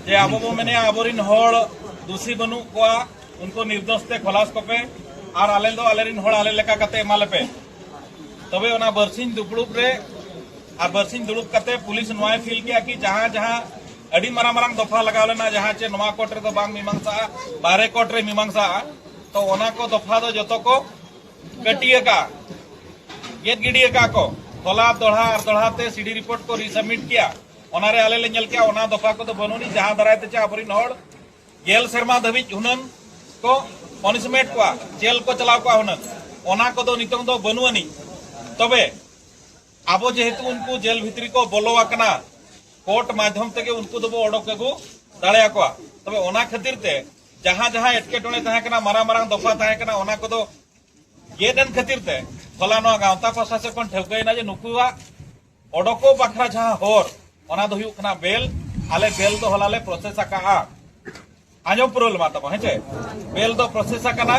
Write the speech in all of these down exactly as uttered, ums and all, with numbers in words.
ᱡᱮ ᱟᱵᱚ ᱵᱚ ᱢᱮᱱᱮᱜᱼᱟ ᱟᱵᱚᱨᱤᱱ ᱦᱚᱲ ᱫᱩᱥᱤ ᱵᱟᱹᱱᱩᱜ ᱠᱚᱣᱟ, ᱩᱱᱠᱩ ᱱᱤᱨᱫᱳᱥ ᱛᱮ ᱠᱷᱚᱞᱟᱥ ᱠᱚᱯᱮ, ᱟᱨ ᱟᱞᱮ ᱫᱚ ᱟᱞᱮᱨᱤᱱ ᱦᱚᱲ ᱟᱞᱮ ᱞᱮᱠᱟ ᱠᱟᱛᱮ ᱮᱢᱟ ᱞᱮᱯᱮ᱾ ᱛᱚᱵᱮ ᱚᱱᱟ ᱵᱟᱨᱥᱤᱧ ᱫᱩᱯᱲᱩᱵ ᱨᱮ ᱟᱨ ᱵᱟᱨᱥᱤᱧ ᱫᱩᱲᱩᱵ ᱠᱟᱛᱮ ᱯᱩᱞᱤᱥ ᱱᱚᱣᱟᱭ ᱯᱷᱤᱞ ᱠᱮᱜᱼᱟ ᱠᱤ ᱡᱟᱦᱟᱸ ᱡᱟᱦᱟᱸ ᱟᱹᱰᱤ ᱢᱟᱨᱟᱝ ᱢᱟᱨᱟᱝ ᱫᱚᱯᱷᱟ ᱞᱟᱜᱟᱣ ᱞᱮᱱᱟ, ᱡᱟᱦᱟᱸ ᱪᱮ ᱱᱚᱣᱟ ᱠᱳᱨᱴ ᱨᱮᱫᱚ ᱵᱟᱝ ᱢᱤᱢᱟᱝᱥᱟᱜᱼᱟ, ᱵᱟᱦᱨᱮ ᱠᱳᱨᱴ ᱨᱮ ᱢᱤᱢᱟᱝᱥᱟᱜᱼᱟ, ᱛᱚ ᱚᱱᱟ ᱠᱚ ᱫᱚᱯᱷᱟ ᱫᱚ ᱡᱚᱛᱚ ᱠᱚ ᱠᱟᱹᱴᱤ ᱟᱠᱟᱜᱼᱟ, ᱜᱮᱫ ᱜᱤᱰᱤ ᱟᱠᱟᱜᱼᱟ ᱠᱚ᱾ ᱦᱚᱞᱟ ᱫᱚᱦᱲᱟ ᱟᱨ ᱫᱚᱦᱲᱟ ᱛᱮ ᱥᱤᱰᱤ ᱨᱤᱯᱳᱨᱴ ᱠᱚ ᱨᱤᱥᱟᱵᱢᱤᱴ ᱠᱮᱜᱼᱟ, ᱚᱱᱟᱨᱮ ᱟᱞᱮ ᱞᱮ ᱧᱮᱞ ᱠᱮᱜᱼᱟ ᱚᱱᱟ ᱫᱚᱯᱷᱟ ᱠᱚᱫᱚ ᱵᱟᱹᱱᱩᱜ ᱟᱹᱱᱤᱡ, ᱡᱟᱦᱟᱸ ᱫᱟᱨᱟᱭ ᱛᱮ ᱪᱮ ᱟᱵᱚᱨᱤᱱ ᱦᱚᱲ ᱜᱮᱞ ᱥᱮᱨᱢᱟ ᱫᱷᱟᱹᱵᱤᱡ ᱦᱩᱱᱟᱹᱝ ᱠᱚ ᱯᱚᱱᱤᱥᱢᱮᱱᱴ ᱠᱚᱣᱟ, ᱡᱮᱞ ᱠᱚ ᱪᱟᱞᱟᱣ ᱠᱚᱣᱟ ᱦᱩᱱᱟᱹᱝ, ᱚᱱᱟ ᱠᱚᱫᱚ ᱱᱤᱛᱚᱝ ᱫᱚ ᱵᱟᱹᱱᱩᱜ ᱟᱹᱱᱤᱡ᱾ ᱛᱚᱵᱮ ᱟᱵᱚ ᱡᱮᱦᱮᱛᱩ ᱩᱱᱠᱩ ᱡᱮᱞ ᱵᱷᱤᱛᱨᱤ ᱠᱚ ᱵᱚᱞᱚ ᱟᱠᱟᱱᱟ, ᱠᱳᱨᱴ ᱢᱟᱫᱽᱫᱷᱚᱢ ᱛᱮᱜᱮ ᱩᱱᱠᱩ ᱫᱚᱵᱚ ᱚᱰᱚᱠ ᱟᱹᱜᱩ ᱫᱟᱲᱮᱭᱟᱠᱚᱣᱟ᱾ ᱛᱚᱵᱮ ᱚᱱᱟ ᱠᱷᱟᱹᱛᱤᱨ ᱛᱮ ᱡᱟᱦᱟᱸ ᱡᱟᱦᱟᱸ ᱮᱴᱠᱮᱴᱚᱬᱮ ᱛᱟᱦᱮᱸ ᱠᱟᱱᱟ, ᱢᱟᱨᱟᱝ ᱢᱟᱨᱟᱝ ᱫᱚᱯᱷᱟ ᱛᱟᱦᱮᱸ ᱠᱟᱱᱟ, ᱚᱱᱟ ᱠᱚᱫᱚ ᱜᱮᱫ ᱮᱱ ᱠᱷᱟᱹᱛᱤᱨ ᱛᱮ ᱦᱚᱞᱟ ᱱᱚᱣᱟ ᱜᱟᱶᱛᱟ ᱯᱟᱦᱴᱟ ᱥᱮᱫ ᱠᱷᱚᱱ ᱴᱷᱟᱹᱣᱠᱟᱹᱭᱮᱱᱟ ᱡᱮ ᱱᱩᱠᱩᱣᱟᱜ ᱚᱰᱚᱠᱚᱜ ᱵᱟᱠᱷᱨᱟ ᱡᱟᱦᱟᱸ ᱦᱚᱨ, ᱚᱱᱟ ᱫᱚ ᱦᱩᱭᱩᱜ ᱠᱟᱱᱟ ᱵᱮᱞ᱾ ᱟᱞᱮ ᱵᱮᱞ ᱫᱚ ᱦᱚᱞᱟ ᱞᱮ ᱯᱨᱚᱥᱮᱥ ᱟᱠᱟᱜᱼᱟ᱾ ᱟᱸᱡᱚᱢ ᱯᱩᱨᱟᱹᱣ ᱞᱮᱢᱟ ᱛᱟᱵᱚ, ᱦᱮᱸ ᱪᱮ? ᱵᱮᱞ ᱫᱚ ᱯᱨᱚᱥᱮᱥ ᱟᱠᱟᱱᱟ,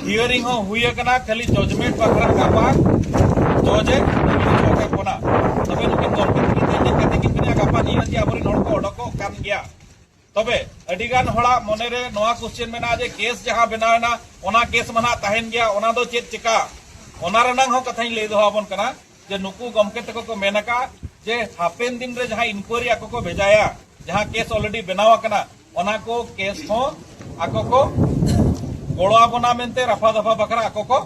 ᱦᱤᱭᱟᱨᱤᱝ ᱦᱚᱸ ᱦᱩᱭ ᱟᱠᱟᱱᱟ, ᱠᱷᱟᱹᱞᱤ ᱡᱟᱡᱽᱢᱮᱱᱴ ᱵᱟᱠᱷᱨᱟ ᱜᱟᱯᱟ ᱡᱚᱡᱽ ᱮ ᱞᱟᱹᱜᱤᱫ ᱦᱚᱪᱚ ᱟᱠᱟᱫ ᱵᱚᱱᱟ᱾ ᱛᱚᱵᱮ ᱱᱩᱠᱤᱱ ᱜᱚᱢᱠᱮ ᱛᱟᱹᱠᱤᱱ ᱛᱮ ᱧᱮᱞ ᱠᱟᱛᱮ ᱠᱤᱱ ᱢᱮᱱᱟ ᱜᱟᱯᱟ ᱧᱮᱞ ᱡᱮ ᱟᱵᱚᱨᱮᱱ ᱦᱚᱲ ᱠᱚ ᱚᱰᱚᱠᱚᱜ ᱠᱟᱱ ᱜᱮᱭᱟ᱾ ᱛᱚᱵᱮ ᱟᱹᱰᱤᱜᱟᱱ ᱦᱚᱲᱟᱜ ᱢᱚᱱᱮᱨᱮ ᱱᱚᱣᱟ ᱠᱚᱥᱪᱮᱱ ᱢᱮᱱᱟᱜᱼᱟ ᱡᱮ ᱠᱮᱥ ᱡᱟᱦᱟᱸ ᱵᱮᱱᱟᱣ ᱮᱱᱟ, ᱚᱱᱟ ᱠᱮᱥ ᱢᱟ ᱱᱟᱦᱟᱜ ᱛᱟᱦᱮᱱ ᱜᱮᱭᱟ, ᱚᱱᱟ ᱫᱚ ᱪᱮᱫ ᱪᱮᱠᱟ? ᱚᱱᱟ ᱨᱮᱱᱟᱝ ᱦᱚᱸ ᱠᱟᱛᱷᱟᱧ ᱞᱟᱹᱭ ᱫᱚᱦᱚ ᱟᱵᱚᱱ ᱠᱟᱱᱟ ᱡᱮ ᱱᱩᱠᱩ ᱜᱚᱢᱠᱮ ᱛᱟᱠᱚ ᱠᱚ ᱢᱮᱱ ᱟᱠᱟᱫ ᱡᱮ ᱦᱟᱯᱮᱱ ᱫᱤᱱ ᱨᱮ ᱡᱟᱦᱟᱸ ᱤᱱᱠᱩᱭᱟᱨᱤ ᱟᱠᱚ ᱠᱚ ᱵᱷᱮᱡᱟᱭᱟ, ᱡᱟᱦᱟᱸ ᱠᱮᱥ ᱚᱞᱨᱮᱰᱤ ᱵᱮᱱᱟᱣ ᱟᱠᱟᱱᱟ, ᱚᱱᱟ ᱠᱚ ᱠᱮᱥ ᱦᱚᱸ ᱟᱠᱚ ᱠᱚ ᱜᱚᱲᱚ ᱟᱵᱚᱱᱟ ᱢᱮᱱᱛᱮ ᱨᱟᱯᱷᱟ ᱫᱟᱯᱷᱟ ᱵᱟᱠᱷᱨᱟ ᱟᱠᱚ ᱠᱚ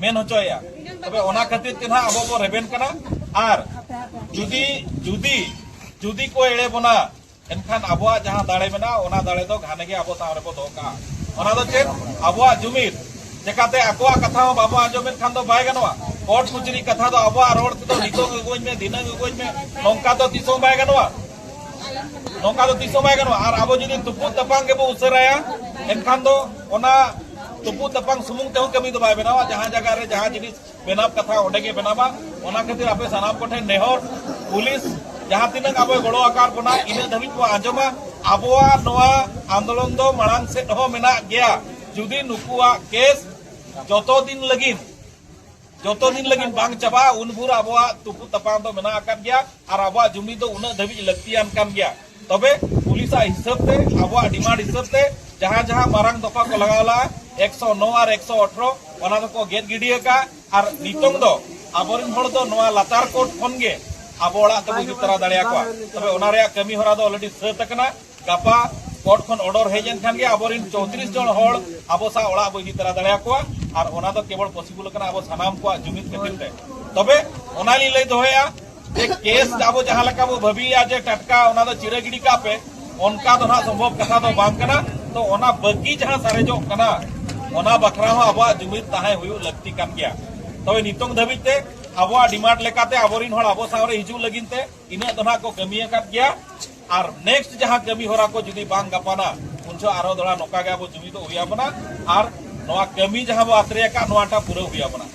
ᱢᱮᱱ ᱦᱚᱪᱚᱭᱮᱫᱼᱟ᱾ ᱛᱚᱵᱮ ᱚᱱᱟ ᱠᱷᱟᱹᱛᱤᱨ ᱛᱮ ᱱᱟᱦᱟᱜ ᱟᱵᱚ ᱵᱚ ᱨᱮᱵᱮᱱ ᱠᱟᱱᱟ᱾ ᱟᱨ ᱡᱩᱫᱤ ᱡᱩᱫᱤ ᱡᱩᱫᱤ ᱠᱚ ᱮᱲᱮ ᱵᱚᱱᱟ, ᱮᱱᱠᱷᱟᱱ ᱟᱵᱚᱣᱟᱜ ᱡᱟᱦᱟᱸ ᱫᱟᱲᱮ ᱢᱮᱱᱟᱜᱼᱟ, ᱚᱱᱟ ᱫᱟᱲᱮ ᱫᱚ ᱜᱷᱟᱱᱮ ᱜᱮ ᱟᱵᱚ ᱥᱟᱶ ᱨᱮᱵᱚ ᱫᱚᱦᱚ ᱠᱟᱜᱼᱟ᱾ ᱚᱱᱟ ᱫᱚ ᱪᱮᱫ? ᱟᱵᱚᱣᱟᱜ ᱡᱩᱢᱤᱫ᱾ ᱪᱮᱠᱟᱛᱮ ᱟᱠᱚᱣᱟᱜ ᱠᱟᱛᱷᱟ ᱦᱚᱸ ᱵᱟᱵᱚ ᱟᱸᱡᱚᱢᱮᱫ ᱠᱷᱟᱱ ᱫᱚ ᱵᱟᱭ ᱜᱟᱱᱚᱜᱼᱟ᱾ ᱠᱳᱨᱴ ᱠᱩᱪᱨᱤ ᱠᱟᱛᱷᱟ ᱫᱚ ᱟᱵᱚᱣᱟᱜ ᱨᱚᱲ ᱛᱮᱫᱚ ᱱᱤᱛᱚᱝ ᱟᱹᱜᱩᱟᱹᱧ ᱢᱮ, ᱫᱷᱤᱱᱟᱹᱝ ᱟᱹᱜᱩᱟᱹᱧ ᱢᱮ, ᱱᱚᱝᱠᱟ ᱫᱚ ᱛᱤᱥ ᱦᱚᱸ ᱵᱟᱭ ᱜᱟᱱᱚᱜᱼᱟ᱾ ᱱᱚᱝᱠᱟ ᱫᱚ ᱛᱤᱥ ᱦᱚᱸ ᱵᱟᱭ ᱜᱟᱱᱚᱜᱼᱟ᱾ ᱟᱨ ᱟᱵᱚ ᱡᱩᱫᱤ ᱛᱩᱯᱩᱫ ᱛᱟᱯᱟᱢ ᱜᱮᱵᱚ ᱩᱥᱟᱹᱨᱟᱭᱟ, ᱮᱱᱠᱷᱟᱱ ᱫᱚ ᱚᱱᱟ ᱛᱩᱯᱩᱫ ᱛᱟᱯᱟᱢ ᱥᱩᱢᱩᱝ ᱛᱮᱦᱚᱸ ᱠᱟᱹᱢᱤ ᱫᱚ ᱵᱟᱭ ᱵᱮᱱᱟᱣᱟ᱾ ᱡᱟᱦᱟᱸ ᱡᱟᱭᱜᱟ ᱨᱮ ᱡᱟᱦᱟᱸ ᱡᱤᱱᱤᱥ ᱵᱮᱱᱟᱣ ᱠᱟᱛᱷᱟ ᱚᱸᱰᱮ ᱜᱮ ᱵᱮᱱᱟᱣᱟ᱾ ᱚᱱᱟ ᱠᱷᱟᱹᱛᱤᱨ ᱟᱯᱮ ᱥᱟᱱᱟᱢ ᱠᱚᱴᱷᱮᱱ ᱱᱮᱦᱚᱨ, ᱯᱩᱞᱤᱥ ᱡᱟᱦᱟᱸ ᱛᱤᱱᱟᱹᱜ ᱟᱵᱚᱭ ᱜᱚᱲᱚ ᱟᱠᱟᱫ ᱵᱚᱱᱟ, ᱤᱱᱟᱹᱜ ᱫᱷᱟᱹᱵᱤᱡ ᱵᱚ ᱟᱸᱡᱚᱢᱟ᱾ ᱟᱵᱚᱣᱟᱜ ᱱᱚᱣᱟ ᱟᱱᱫᱳᱞᱚᱱ ᱫᱚ ᱢᱟᱲᱟᱝ ᱥᱮᱫ ᱦᱚᱸ ᱢᱮᱱᱟᱜ ᱜᱮᱭᱟ᱾ ᱡᱩᱫᱤ ᱱᱩᱠᱩᱣᱟᱜ ᱠᱮᱥ ᱡᱚᱛᱚ ᱫᱤᱱ ᱞᱟᱹᱜᱤᱫ, ᱡᱚᱛᱚ ᱫᱤᱱ ᱞᱟᱹᱜᱤᱫ ᱵᱟᱝ ᱪᱟᱵᱟᱜᱼᱟ, ᱩᱱ ᱵᱷᱳᱨ ᱟᱵᱚᱣᱟᱜ ᱛᱩᱯᱩᱫ ᱛᱟᱯᱟᱢ ᱫᱚ ᱢᱮᱱᱟᱜ ᱟᱠᱟᱫ ᱜᱮᱭᱟ᱾ ᱟᱨ ᱟᱵᱚᱣᱟᱜ ᱡᱩᱢᱤ ᱫᱚ ᱩᱱᱟᱹᱜ ᱫᱷᱟᱹᱵᱤᱡ ᱞᱟᱹᱠᱛᱤᱭᱟᱱ ᱠᱟᱱ ᱜᱮᱭᱟ᱾ ᱛᱚᱵᱮ ᱯᱩᱞᱤᱥᱟᱜ ᱦᱤᱥᱟᱹᱵ ᱛᱮ, ᱟᱵᱚᱣᱟᱜ ᱰᱤᱢᱟᱱᱰ ᱦᱤᱥᱟᱹᱵ ᱛᱮ, ᱡᱟᱦᱟᱸ ᱡᱟᱦᱟᱸ ᱢᱟᱨᱟᱝ ᱫᱚᱯᱷᱟ ᱠᱚ ᱞᱟᱜᱟᱣ ᱞᱟᱜᱼᱟ, ᱮᱠᱥᱚ ᱱᱚ ᱟᱨ ᱮᱠᱥᱚ ᱟᱴᱷᱨᱚ, ᱚᱱᱟ ᱫᱚᱠᱚ ᱜᱮᱫ ᱜᱤᱰᱤ ᱟᱠᱟᱫ᱾ ᱟᱨ ᱱᱤᱛᱚᱝ ᱫᱚ ᱟᱵᱚᱨᱮᱱ ᱦᱚᱲ ᱫᱚ ᱱᱚᱣᱟ ᱞᱟᱛᱟᱨ ᱠᱳᱨᱴ ᱠᱷᱚᱱ ᱜᱮ ᱟᱵᱚ ᱚᱲᱟᱜ ᱛᱮᱵᱚ ᱤᱫᱤ ᱛᱟᱨᱟ ᱫᱟᱲᱮᱭᱟᱠᱚᱣᱟ᱾ ᱛᱚᱵᱮ ᱚᱱᱟ ᱨᱮᱭᱟᱜ ᱠᱟᱹᱢᱤ ᱦᱚᱨᱟ ᱫᱚ ᱚᱞᱨᱮᱰᱤ ᱥᱟᱹᱛ ᱟᱠᱟᱱᱟ᱾ ᱜᱟᱯᱟ ᱠᱳᱨᱴ ᱠᱷᱚᱱ ᱚᱰᱟᱨ ᱦᱮᱡ ᱮᱱ ᱠᱷᱟᱱ ᱜᱮ ᱟᱵᱚᱨᱮᱱ ᱪᱳᱭᱛᱨᱤᱥ ᱡᱚᱱ ᱦᱚᱲ ᱟᱵᱚ ᱥᱟᱶ ᱚᱲᱟᱜ ᱵᱚ ᱤᱫᱤ ᱛᱟᱨᱟ ᱫᱟᱲᱮᱭᱟᱠᱚᱣᱟ᱾ ᱟᱨ ᱚᱱᱟ ᱫᱚ ᱠᱮᱵᱚᱞ ᱯᱚᱥᱤᱵᱚᱞ ᱠᱟᱱᱟ ᱟᱵᱚ ᱥᱟᱱᱟᱢ ᱠᱚᱣᱟᱜ ᱡᱩᱢᱤᱫ ᱠᱷᱟᱹᱛᱤᱨ ᱛᱮ᱾ ᱛᱚᱵᱮ ᱚᱱᱟ ᱞᱤᱧ ᱞᱟᱹᱭ ᱫᱚᱦᱚᱭᱟ ᱡᱮ ᱠᱮᱥ ᱟᱵᱚ ᱡᱟᱦᱟᱸ ᱞᱮᱠᱟ ᱵᱚ ᱵᱷᱟᱹᱵᱤᱭᱮᱫᱼᱟ ᱡᱮ ᱴᱟᱴᱠᱟ ᱚᱱᱟ ᱫᱚ ᱪᱤᱨᱟᱹ ᱜᱤᱰᱤ ᱠᱟᱜ ᱯᱮ, ᱚᱱᱠᱟ ᱫᱚ ᱱᱟᱦᱟᱜ ᱥᱚᱢᱵᱷᱚᱵ ᱠᱟᱛᱷᱟ ᱫᱚ ᱵᱟᱝ ᱠᱟᱱᱟ᱾ ᱛᱚ ᱚᱱᱟ ᱵᱟᱹᱠᱤ ᱡᱟᱦᱟᱸ ᱥᱟᱨᱮᱡᱚᱜ ᱠᱟᱱᱟ, ᱚᱱᱟ ᱵᱟᱠᱷᱨᱟ ᱦᱚᱸ ᱟᱵᱚᱣᱟᱜ ᱡᱩᱢᱤᱫ ᱛᱟᱦᱮᱸ ᱦᱩᱭᱩᱜ ᱞᱟᱹᱠᱛᱤ ᱠᱟᱱ ᱜᱮᱭᱟ᱾ ᱛᱚᱵᱮ ᱱᱤᱛᱚᱝ ᱫᱷᱟᱹᱵᱤᱡ ᱛᱮ ᱟᱵᱚᱣᱟᱜ ᱰᱤᱢᱟᱱᱰ ᱞᱮᱠᱟᱛᱮ ᱟᱵᱚᱨᱤᱱ ᱦᱚᱲ ᱟᱵᱚ ᱥᱟᱶᱨᱮ ᱦᱤᱡᱩᱜ ᱞᱟᱹᱜᱤᱫ ᱛᱮ ᱤᱱᱟᱹᱜ ᱫᱚ ᱱᱟᱦᱟᱜ ᱠᱚ ᱠᱟᱹᱢᱤ ᱟᱠᱟᱫ ᱜᱮᱭᱟ᱾ ᱟᱨ ᱱᱮᱠᱥᱴ ᱡᱟᱦᱟᱸ ᱠᱟᱹᱢᱤ ᱦᱚᱨᱟ ᱠᱚ ᱡᱩᱫᱤ ᱵᱟᱝ ᱜᱟᱯᱟᱱᱟ, ᱩᱱ ᱡᱚᱦᱚᱜ ᱟᱨᱦᱚᱸ ᱫᱚᱲᱦᱟ ᱱᱚᱝᱠᱟ ᱜᱮ ᱟᱵᱚ ᱡᱩᱢᱤᱫᱚᱜ ᱦᱩᱭ ᱟᱵᱚᱱᱟ᱾ ᱟᱨ ᱱᱚᱣᱟ ᱠᱟᱹᱢᱤ ᱡᱟᱦᱟᱸ ᱵᱚ ᱟᱛᱨᱮ ᱟᱠᱟᱫ, ᱱᱚᱣᱟᱴᱟᱜ ᱯᱩᱨᱟᱹᱣ ᱦᱩᱭ ᱟᱵᱚᱱᱟ᱾